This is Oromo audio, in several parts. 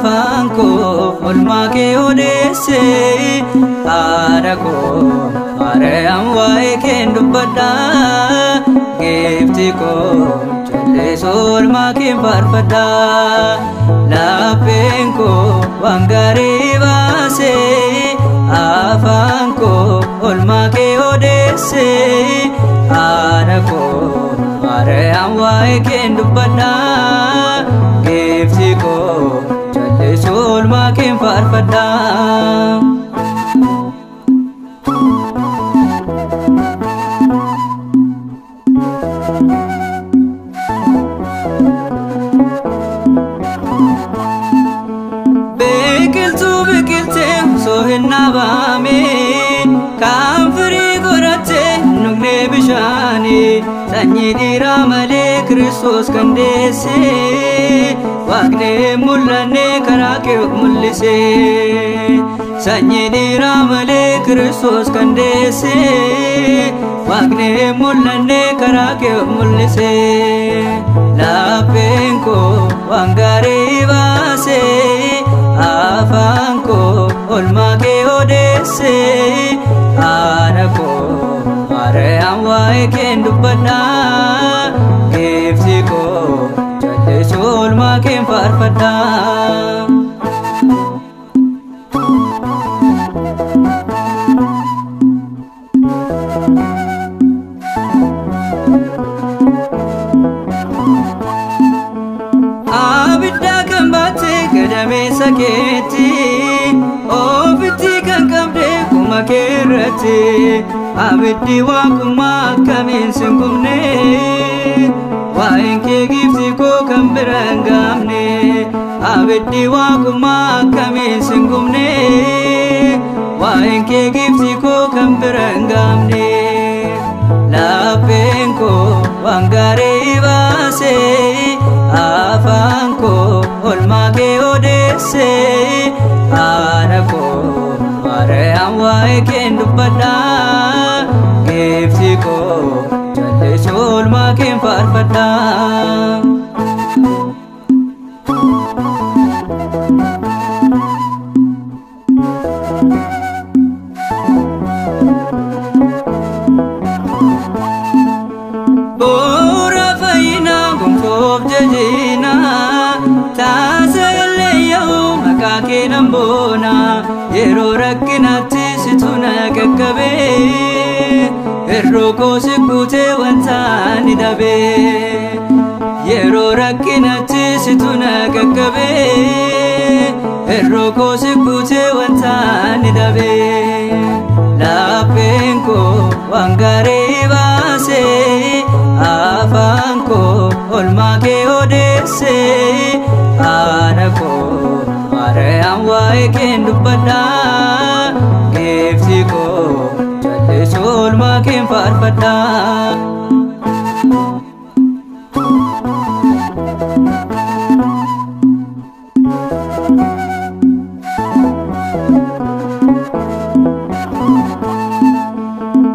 Afaan koo oolmaa kee odeesse, haadha koo Maariyaam waa'ee keen dubbadha. Giiftii koo calleessoo oolmaa keen faarfadha. Lapheen koo waan gaarii baase, afaan koo oolmaa kee odeesse, haadha koo Maariyaam waa'ee keen dubbadha. Giiftii koo calleessoo oolmaa keen faarfadha. Biqiltuu biqiltee osoo hin dhaabamiin, kan firii godhattee hin dhugne bishaanii, sanyii dhiiraa malee Kiristoos kan deesse, Waaqni hin mul'anne karaa kee of mul'ise. Sanyii dhiiraa malee Kiristoos kan deesse, Waaqni hin mul'anne karaa kee of mul'ise. Lapheen koo waan gaarii baase, afaan koo oolmaa kee odeesse, haadha koo Maariyaam waa'ee keen dubbadha. Giiftii koo calleessoo oolmaa keen faarfadha. Abidda kan baatte gadameessa keetti, ofitti kan qabde kuma kee irratti, abiddi waaqummaa akkamiin sin gubne, waa'een kee giiftii koo kan bira hin gaamne. Abiddi waaqummaa akkamiin sin gubne, waa'een kee giiftii koo kan bira hin gaamne. Lapheen koo waan gaarii baase, afaan koo oolmaa kee odeesse, haadha koo Maariyaam waa'ee keen dubbadha. Giiftii koo calleessoo oolmaa keen faarfadha. Bu'uura fayyinaa gonfoof jajinaa, taasa illee yaa'u maqaa kee nan boona. Yeroo rakkinaatti situ na qaqqabe, hir'uu koo si guutee wanta ani dhabe. Yeroo rakkinaatti situ na qaqqabe, hir'uu koo si guutee wanta ani dhabe. Lapheen koo waan gaarii baase, afaan koo oolmaa kee odeesse, haadha koo Maariyaam waa'ee keen dubbadha. Giiftii koo calleessoo oolmaa keen faarfadha.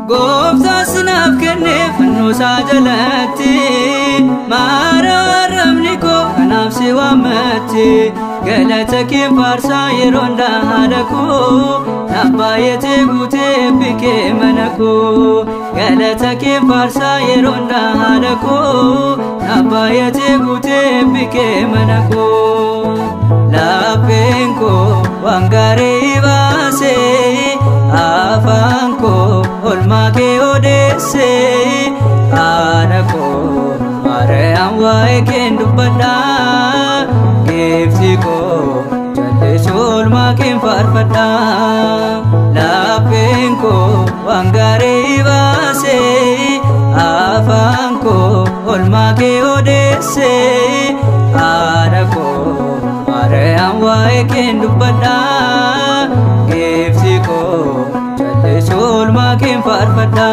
Gooftaan sinaaf kenne fannoo isaa jalatti, maara koo kanaaf si waammatti. Galata kee faarsaa yeroo hundaa haadha koo, naaf baay'atee guutee eebbi mana koo. Galata kee faarsaa yeroo hundaa haadha koo, naaf baay'atee guutee eebbi mana koo. Lapheen koo waan gaarii baase, afaan koo oolmaa kee odeesse, haadha koo Maariyaam waa'ee keen dubbadha. Giiftii koo calleessoo oolmaa keen faarfadha. Lapheen koo waan gaarii baase, afaan koo oolmaa kee odeesse, haadha koo Maariyaam waa'ee keen dubbadha. Giiftii koo calleessoo oolmaa keen faarfadha.